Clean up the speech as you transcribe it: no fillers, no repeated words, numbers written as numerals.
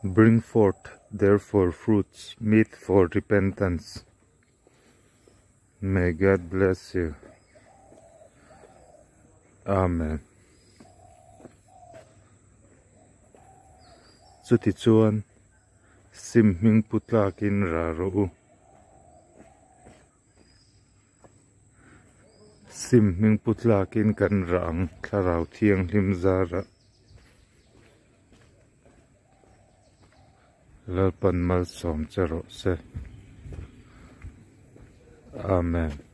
Bring forth therefore fruits meet for repentance. May God bless you. Amen. Chutichuan sim hming pu tlakin rah rawh u. Sim hming pu tlakin kan rah ang thlarau thianghlim zarah. Lalpan malsawm che rawh se. Amen.